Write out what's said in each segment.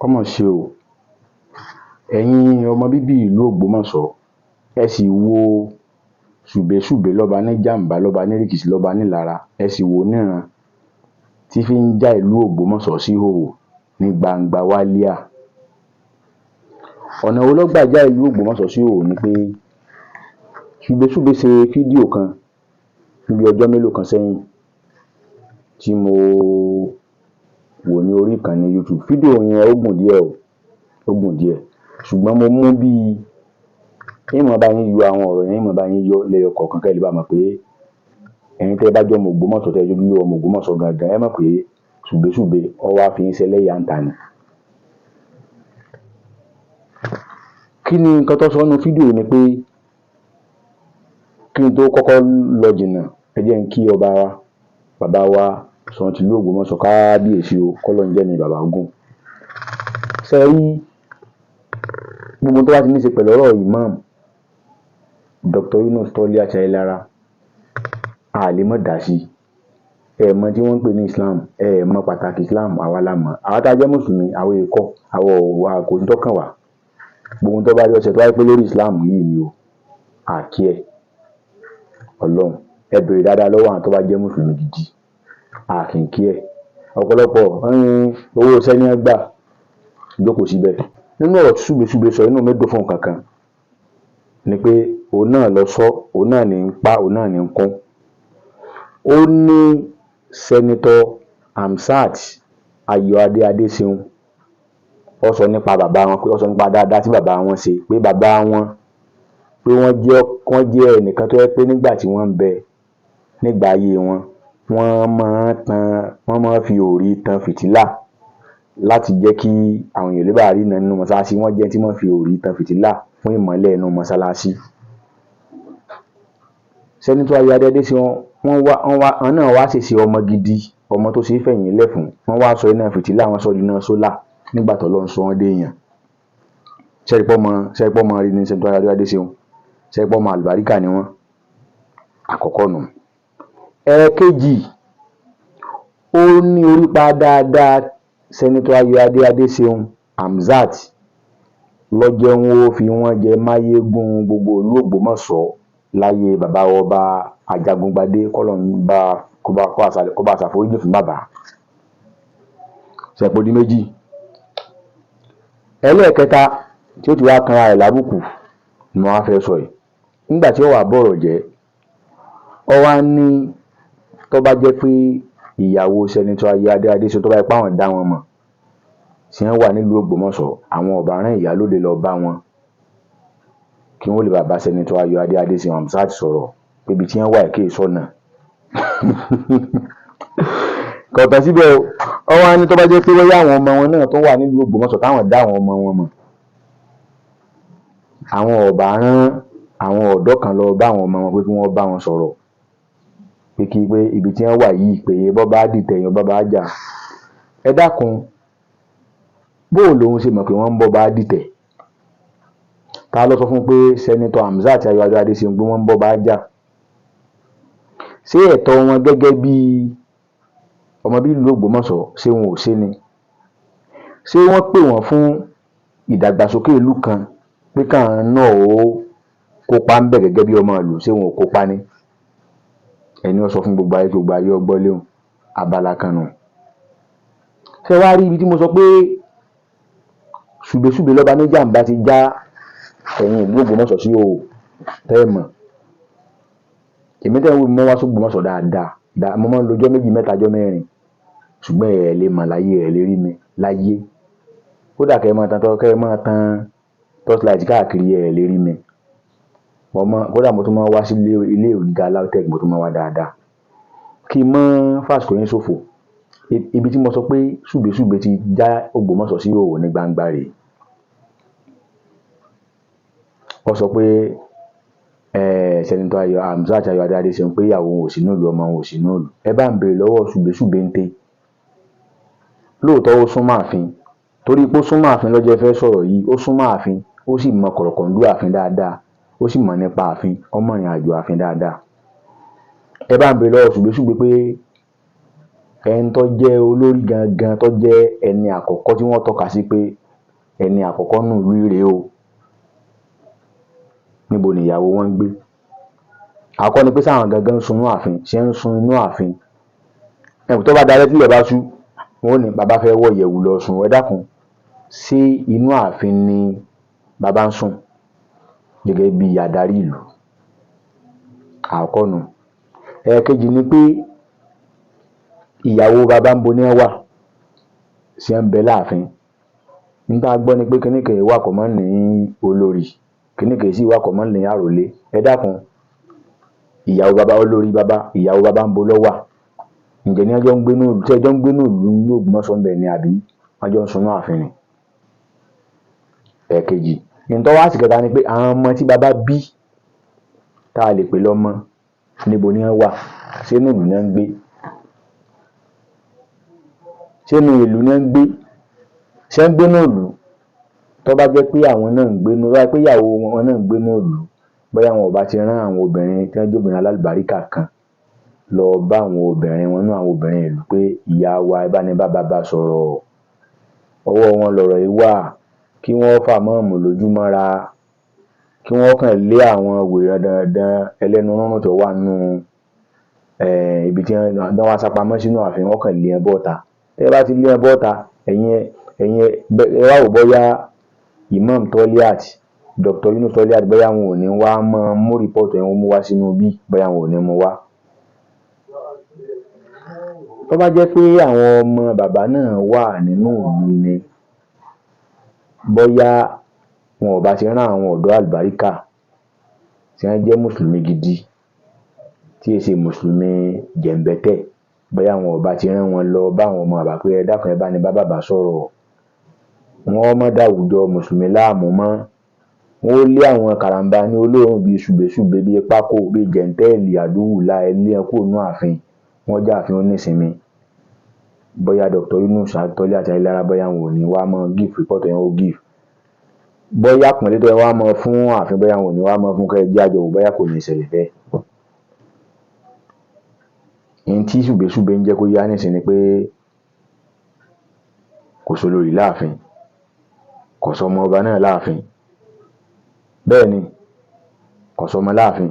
Ó mà ṣe o. Ẹ̀yin ọmọ bíbí ìlú Ògbómọ̀ṣọ́, ẹ sì wo ṣùbẹ́sùbẹ́ lọ́ba níjàǹbá, lọ́ba nírìkìṣí, lọ́ba nílara, ẹ sì wò ó níran tí fi ń já ìlú Ògbómọ̀ṣọ́ síhòhò ní gbangba wálíà. Ọ̀nà wo ló gbà já ìlú Ògbómọ̀ṣọ́ síhòhò ni pé ṣùbẹ́sùbẹ́ ṣe fídíò kan níbi ọjọ́ mélòó kan sẹ́yìn tí mo wò ní orí ìkànnì YouTube. Fídíò yẹn ó gùn díẹ̀ o, ó gùn díẹ̀, ṣùgbọ́n mo mú bíi ń máa bá yín yọ àwọn ọ̀rọ̀ yẹn, ń máa bá yín yọ lẹ́yọ kọ̀ọ̀kan kẹ́ ẹ lè bá mọ̀ pé ẹ̀yin tẹ́ ẹ bá jẹ́ ọmọ Ògbómọ̀ṣọ́, tẹ́ ẹ jẹ́ ojúlówó ọmọ Ògbómọ̀ṣọ́ gangan, ẹ mọ̀ pé ṣùbẹ́sùbẹ́ ó wá fi ń ṣẹlẹ́yà ńta ni. Kí ni nǹkan tó sọ nínú fídíò yìí ni pé kí n tó kọ́kọ́ lọ jìnnà, ẹ jẹ́ n kí ọba wa, bàbá wa Ṣọ̀ún tìlú Ògbómọ̀ṣọ́, kábíyèsí o, kọ́lọ́run jẹ́mìí bàbá gùn. Ṣé ẹ rí gbogbo tó bá ti ní í ṣe pẹ̀lú ọ̀rọ̀ Imam Dr. Yunus Toliat Ayélára, a lè má dá sí i. Ẹ mọ tí wọ́n ń pè ní Islam, ẹ mọ pàtàkì Islam, àwa la mọ̀. Àwa tá a jẹ́ mùsùlùmí, àwa èkó, àwa ò wá kò sí tó kàn wá. Gbogbo tó bá rí ọ̀sẹ̀ tó wáyé pé lórí Islam yìí ni o, àkí ẹ̀ Ọlọ́run. Ẹ béèrè dáadáa lọ́wọ́ àwọn tó bá jẹ́ mùsùlùmí gidi, a kì í kí ẹ̀. Ọ̀pọ̀lọpọ̀ owó iṣẹ́ ní ẹ gbà jókòó síbẹ̀. Nínú ọ̀rọ̀ tí ṣùbẹ́sùbẹ́ sọ, inú mi dùn fún nǹkan kan ni pé òun náà lọ sọ, òun náà ní ń pa, òun náà ní ń kún. Ó ní Senator Hamzat Ayọ̀adé Adéṣeun, ó sọ nípa bàbá wọn pé ó sọ nípa dáadáa tí bàbá wọn ṣe, pé bàbá wọn pé wọ́n jẹ́ ẹnìkan tó jẹ́ pé nígbà tí wọ́n ń bẹ nígbà ayé wọn, wọ́n máa ń tan, wọ́n máa ń fi òòrì tan fìtílà láti jẹ́ kí àwọn èèyàn lè bá ríran nínú mọ́sálásí. Wọ́n jẹ́ ẹni tí máa ń fi òòrì tan fìtílà fún ìmọ́lẹ̀ inú mọ́sálásí. Senator Ayọ̀adé Adéṣeun, wọ́n wá àwọn náà wá ṣèṣe ọmọ gidi, ọmọ tó ṣe é fẹ̀yìn lẹ̀ fún. Wọ́n wá sọ iná fìtílà, wọ́n sọ di iná solar nígbà tọ́lọ́run sọ wọ́n déèyàn. Ṣé ẹ rí pọ́mọ, ṣé ẹ rí pọ́mọ ire ni Senator Ayọ̀adé Adéṣeun? Ṣé ẹ rí pọ́mọ àlùbáríkà ni wọ́n? Àkọ́kọ́ nù. Ẹ̀ẹ̀kejì, ó ní orípa dáadáa Senator Ayọ̀adé Adéṣeun Hamzat ló jẹ́ wọ́n ó fi wọ́n jẹ máyégún gbogbo ìlú Ògbómọ̀ṣọ́ láyé bàbá wa ọba Ajagungbadé, kọ́lọ́run bá kó bá ṣàforíjì fún bàbá. Ṣé ẹ pé ó di méjì? Ẹlẹ́ẹ̀kẹta tí ó ti wá kanra rẹ̀ lábùkù ni mo wá fẹ́ sọ yìí. Nígbà tí ó wá bọ̀rọ̀ jẹ́, ó wá ní tó bá jẹ́ pé ìyàwó Senator Ayọ̀adé Adéṣeun, tó bá jẹ́ pé àwọn dá wọn mọ̀ tí wọ́n wà nílùú Ògbómọ̀ṣọ́, àwọn ò bá rán ìyálóde lọ bá wọn kí wọ́n lè bá bá Senator Ayọ̀adé Adéṣeun Hamzat sọ̀rọ̀ pé ibi tí wọ́n wà kì í sọ̀nà. Kò tán síbẹ̀ o. Ó wá ní tó bá jẹ́ pé bóyá àwọn ọmọ wọn náà tó wà nílùú Ògbómọ̀ṣọ́ táwọn dá àwọn ọmọ wọn mọ̀, àwọn ò bá rán àwọn ọ̀dọ́ kan lọ bá àwọn ọmọ wọn pé kí wọ́n bá wọn sọ̀rọ̀ pé kí pé ibi tí wọ́n wà yìí pé bọ́ bá dìtẹ̀ èèyàn bá bá jà. Ẹ dákun, bóò lòun ṣe mọ̀ pé wọ́n ń bọ́ bá dìtẹ̀? Ta ló sọ fún pé Senator Hamzat Ayọ̀adé Adéṣeun pé wọ́n ń bọ́ bá jà? Ṣé ẹ̀tọ́ wọn gẹ́gẹ́ bí ọmọ bíbí ìlú Ògbómọ̀ṣọ́, ṣé wọn ò ṣe ni? Ṣé wọ́n pè wọ́n fún ìdàgbàsókè ìlú kan pé káwọn náà ó kópa ńbẹ̀ gẹ́gẹ́ bí ọmọ ìlú, ṣé wọn ò kópa ni? Ẹni ó sọ fún gbogbo ayé kí gbogbo ayé ó gbọ́ léhùn, abala kan nù. Ṣé ẹ wá rí ibi tí mo sọ pé ṣùbẹ́sùbẹ́ lọ́ba níjàǹbá ti já ẹ̀yin ìlú Ògbómọ̀ṣọ́ sí ìhòhò tẹ́ ẹ mọ̀? Èmi tẹ́ ẹ̀ ń wò mí, mo máa ń wá s'Ògbómọ̀ṣọ́ dáadáa, mo máa ń lo ọjọ́ méjì, mẹ́ta, ọjọ́ mẹ́rin, ṣùgbọ́n ẹ lè mọ̀ láyé, ẹ lè rí mi láyé. Kódà kẹ́ ẹ máa tan, kẹ́ ẹ máa tan torchlight káàkiri, ẹ lè rí mi. Mo mọ́, kódà mo tún máa ń wá sí ilé ìwé gíga LAUTECH, mo tún máa ń wá dáadáa. Kí n mọ́ fàsìkò yín ṣòfò, ibi tí mo sọ pé ṣùbẹ́sùbẹ́ ti já Ògbómọ̀ṣọ́ sí ìhòhò ní gbangba rèé. Ó sọ pé Senator Ayọ̀ Hamzat Ayọ̀adé Adéṣeun pé ìyàwó òun ò sí nílùú, ọmọ òun ò sí nílùú. Ẹ bá ń béèrè lọ́wọ́ ṣùbẹ́sùbẹ́ ń tẹ́. Lóòótọ́ ó súnmọ́ ààfin, torí pé ó súnmọ́ ààfin ló jẹ́ fẹ́ sọ̀rọ̀ yìí, ó súnmọ́ ààfin, ó sì mọ kọ̀rọ̀kọ̀ndú ààfin dáadáa, ó sì mọ̀ nípa ààfin, ó mọ̀ ìrìn àjò ààfin dáadáa. Ẹ bá ń béèrè lọ́wọ́ ṣùbẹ́sùbẹ́ pé Ẹni tó jẹ́ olórí gangan, tó jẹ́ ẹni àkọ́kọ́ tí wọ́n tọ́ka sí pé ẹni àkọ́kọ́ nù ìlú rèé o, níbo ni ìyàwó wọn ń gbé? Àkọ́kọ́ ni pé sáwọn gangan ń sunú ààfin, ṣé ń sun inú ààfin? Ẹ̀kú tó bá dalẹ́ tílẹ̀ bá ṣú, wọn ò ní bàbá fẹ́ wọ ìyẹ̀wù lọ sùn. Ẹ dákun, ṣé inú ààfin ni bàbá ń sùn gẹ́gẹ́ bí adarí ìlú? Àkọ́kọ́ nù. Ẹ̀ẹ̀kejì ni pé ìyàwó bàbá ń bo ní wà, ṣé ń bẹ láàfin? N tá a gbọ́ ni pé kíní kan wà kọ́ mọ́ ní olórí, kíní kan sì wà kọ́ mọ́ ní àròlé. Ẹ dákun, ìyàwó bàbá, olórí bàbá, ìyàwó bàbá ń bo lọ́ wà? Ǹjẹ́ ní ọjọ́ ń gbénú, tí ẹjọ́ ń gbénú ìlú ní Ògbómọ̀ṣọ́ ń bẹ̀ ni, àbí wọ́n jọ ń sunú ààfin ni? Ẹ̀ẹ̀kejì. Ǹtọ́ wá sì kẹta ni pé àwọn ọmọ tí bàbá bí tá a lè pè lọ́mọ, níbo ni wọ́n wà? Ṣé inú ìlú ni wọ́n ń gbé? Ṣé inú ìlú ni wọ́n ń gbé? Ṣé ń gbénú ìlú? Tó bá jẹ́ pé àwọn náà ń gbénú, tó bá jẹ́ pé ìyàwó wọn náà ń gbénú ìlú, bóyá wọn ò bá ti rán àwọn obìnrin tí wọ́n jẹ́ obìnrin alálùbáríkà kan lọ bá àwọn obìnrin wọn nú àwọn obìnrin ìlú pé ìyá wa, ẹ bá ní bá bàbá sọ̀rọ̀, ọwọ́ wọn lọ̀rọ̀ yìí wà, kí wọ́n fà mọ́ọ̀mù lójú mọ́ra, kí wọ́n kàn lé àwọn wèrè dandan ẹlẹ́nu rúnrún tó wà nínú ibi tí wọ́n wá sápamọ́ sínú ààfin, wọ́n kàn lé ẹ bọ́ta. Tẹ́ ẹ bá ti lé ẹ bọ́ta, ẹ̀yin ẹ wá wò bóyá Imam Toliat, Dr. Yunus Toliat, bóyá wọn ò ní wá mọ́ mú rìpọ́ọ̀tù ẹ̀ wọ́n mú wá sínú bí, bóyá wọn ò ní mú wá. Tó bá jẹ́ pé àwọn ọmọ bàbá náà wà nínú ìlú ni, bóyá wọn ò bá ti rán àwọn ọ̀dọ́ àlùbáríkà tí wọ́n jẹ́ mùsùlùmí gidi, tí è ṣe mùsùlùmí jẹ̀ǹbẹ́tẹ̀, bóyá wọn ò bá ti rán wọn lọ bá àwọn ọmọ bàbá pé ẹ dákun, ẹ bá ní bá bàbá sọ̀rọ̀, wọn má dàwùjọ mùsùlùmí láàmú mọ́, wọn ó lé àwọn karambà ní olóòórùn bíi ṣùbẹ́ṣùbẹ́, bíi pákó, bíi jẹ̀ǹtẹ́ẹ̀lì àdúwùlà, ẹ lé wọn kúrò nínú ààfin, wọ́n jẹ́ ààfin ó nísinmi. Bóyá Dr. Yunus Toliat Ayélára, bóyá wọn ò ní wá mọ́ give report ẹ̀ ó give, bóyá àpọ́nlé tó yẹ wá mọ́ fún ààfin, bóyá wọn ò ní wá mọ́ fún, kẹ́ ẹ jẹ́ àjọ wò bóyá kò ní ṣẹlẹ̀ bẹ́ẹ̀. N tí ṣùbẹ́ṣùbẹ́ ń jẹ́ kó yá nísìnyí ni pé kò sólórí láàfin, kò sọmọ ọba náà láàfin. Bẹ́ẹ̀ ni, kò sọmọ láàfin.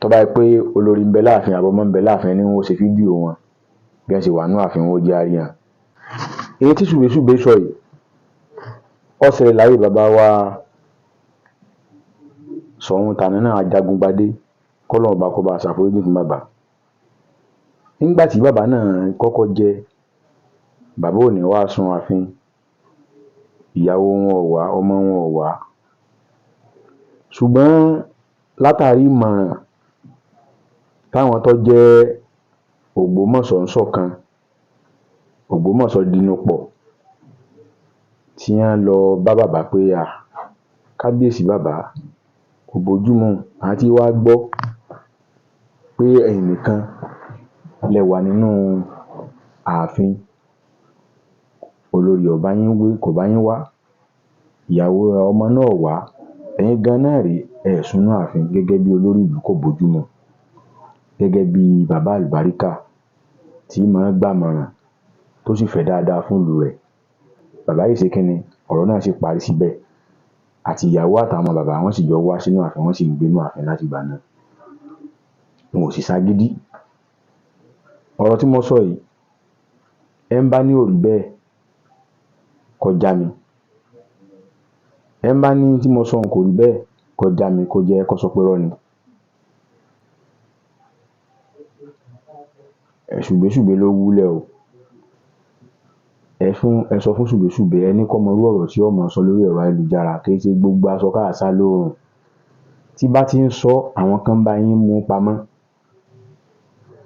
Tó bá jẹ́ pé olórí ń bẹ láàfin àbí ọmọ ń bẹ láàfin, ni wọ́n ó ṣe fídíò wọn bí wọ́n ṣe wà nínú ààfin, wọn ó jẹ́ á rí wọn. Èyí tí ṣùbẹ́ṣùbẹ́ sọ yìí, ó ṣẹlẹ̀ láyé bàbá wa Ṣọ̀ún tàná náà, Ajagungbadé, kọ́lọ́run ọba kó bá ṣàforíjì fún bàbá. Nígbà tí bàbá náà kọ́kọ́ jẹ, bàbá ò ní wá sun ààfin, ìyàwó wọn ò wá, ọmọ wọn ò wá. Ṣùgbọ́n látàrí ìmọ̀ràn táwọn tó jẹ́ Ògbómọ̀ṣọ́ ń ṣọ̀kan, Ògbómọ̀ṣọ́ dínú pọ̀, tí wọ́n lọ bá bàbá pé à, kábíyèsí bàbá, kò bójúmu, àti wá gbọ́ pé ẹ̀yin nìkan lẹ wà nínú ààfin, olórí ọba yín wí kò bá yín wá, ìyàwó ọmọ náà wá, ẹ̀yin gan náà rèé, ẹ sùn nínú ààfin gẹ́gẹ́ bí olórí ìlú, kò bójúmu. Gẹ́gẹ́ bí bàbá àlùbáríkà tí máa ń gbàmọ̀ràn tó sì fẹ́ dáadáa fún ìlú rẹ̀. Bàbá yìí ṣe kínni, ọ̀rọ̀ náà sì parí síbẹ̀. Àti ìyàwó àtàwọn bàbá wọn sì jọ wá sínú ààfin, wọ́n sì ń gbénú ààfin láti ìgbà náà. Wọn ò sì ṣagídí. Ọ̀rọ̀ tí mo sọ yìí, ẹ ń bá ní ò rí bẹ́ẹ̀ kó já mi. Ẹ ń bá ní tí mo sọ kò rí bẹ́ẹ̀ kó já mi, kó jẹ́ kó sọ pé irọ́ ni. Ṣùbẹ́ṣùbẹ́ ló wúlẹ̀ o. Ẹ sọ fún ṣùbẹ́ṣùbẹ́, ẹ ní kó mọ irú ọ̀rọ̀ tí ó máa sọ lórí ẹ̀rọ ayélujára, kì í ṣe gbogbo aṣọ káà sá lóòrùn. Tí bá ti ń sọ, àwọn kan bá yín mú pamọ́.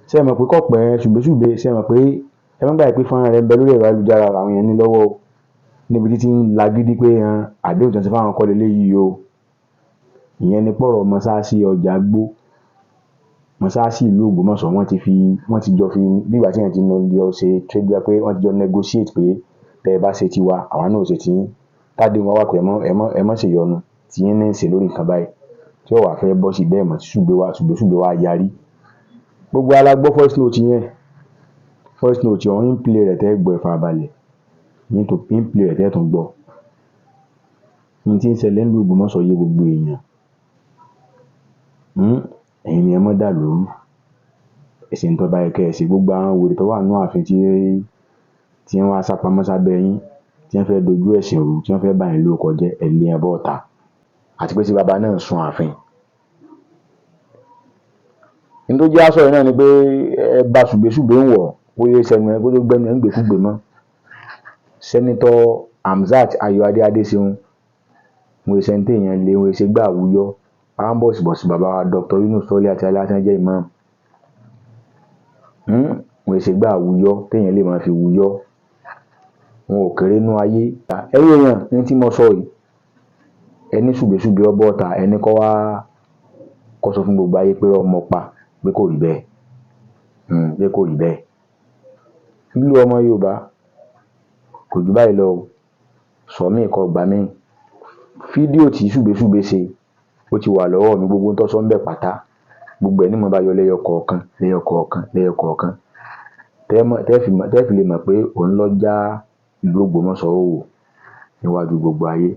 Ṣé ẹ mọ̀ pé kọ̀pẹ́ ṣùbẹ́ṣùbẹ́, ṣé ẹ mọ̀ pé ẹ má gbàgbé pé fọ́nrán rẹ̀ ń bẹ lórí ẹ̀rọ ayélujára, àwọn èèyàn ní lọ́wọ́ o. Níbi tí tí ń lagídí pé àdéhùn tí wọ́n ṣe fáwọn kọ́ leléyìí o. Ìyẹn ni pọ̀rọ̀ mọ́ṣáláṣí ọjà gbó, mọ́ṣáláṣí ìlú Ògbómọ̀ṣọ́, wọ́n ti jọ fi bí ìgbà tí èèyàn ti jọ ṣe trade, pé wọ́n ti jọ negotiate pé tẹ́ ẹ bá ṣe tiwa, àwa náà ó ṣe tiyín. Tádéhùn wá wà pé ẹ má ṣe yọnu, tiyín ní í ṣe lórí nǹkan báyìí. Tí ó wá fẹ́ bọ́ sí bẹ́ẹ̀ mọ́, tí ṣùbẹ́ṣùbẹ́ wá yarí. Gbogbo wa la gbọ́ voice note yẹn. Voice note ọ̀hún ń play rẹ̀ tẹ́ gbọ́. Ẹ farabalẹ̀, ń tó ń play rẹ̀ tẹ́ tún gbọ́. Ní tí ń ṣẹlẹ̀ nílùú Ògbómọ̀ṣọ́ yé gbogbo èèyàn. Ẹ̀yin ni ẹ mọ́ dà lóru. Ẹ̀sìn tó bá yẹ kẹ́ ẹ ṣe, gbogbo àwọn wèrè tó wà nínú ààfin tí wọ́n á sápamọ́ sábẹ́ yín, tí wọ́n fẹ́ dojú ẹ̀sìn rú, tí wọ́n fẹ́ bà yín lórúkọ jẹ́, ẹ lé wọn bọ́ta. Àti pé sí baba náà sun ààfin. Ní tó jẹ́ aṣọ yìí náà ni pé ẹ bá ṣùgbẹ́ṣùgbẹ́ ń wọ̀ kó yé sẹnu ẹ, kó tó gbẹnu ẹ ń gbèkúgbè mọ́. Senator Hamzat Ayọ̀adé Adéṣeun, wọn ṣe ń téèyàn lé, wọn ṣe gbà àwùyọ bọ̀sibọ̀sì bàbá wa Dr. Yunus Sọ́lé àti aláṣẹ jẹ́ imam. Wọn ṣe gbà àwùyọ téèyàn lè máa fi wuyọ́. Wọn ò kéré nú ayé. Ẹ̀yin èèyàn, ní tí mo sọ yìí, ẹni ṣùgbẹ́ṣùgbẹ́ ọbọ̀ ọ̀tà, ẹni kọ́ wá kó sọ fún gbogbo ayé pé ọmọ pa, pé kò rí bẹ́ẹ̀, pé kò rí bẹ́ẹ̀. Ìlú ọmọ Yorùbá kò jù báyìí lọ o. Sọ mí kọ gbà mí. Fídíò tí ṣùgbẹ́ṣùgbẹ́ ṣe, ó ti wà lọ́wọ́ mi. Gbogbo ń tọ́ sọ ń bẹ̀ pátá, gbogbo ẹ̀ ní mo bá yọ lẹ́yọ kọ̀ọ̀kan, lẹ́yọ kọ̀ọ̀kan, lẹ́yọ kọ̀ọ̀kan, tẹ́ fi lè mọ̀ pé òun lọ já ìlú Ògbómọ̀ṣọ́ wò níwájú gbogbo ayé.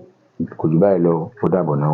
Kò jù báyìí lọ, ó dàbọ̀ náà.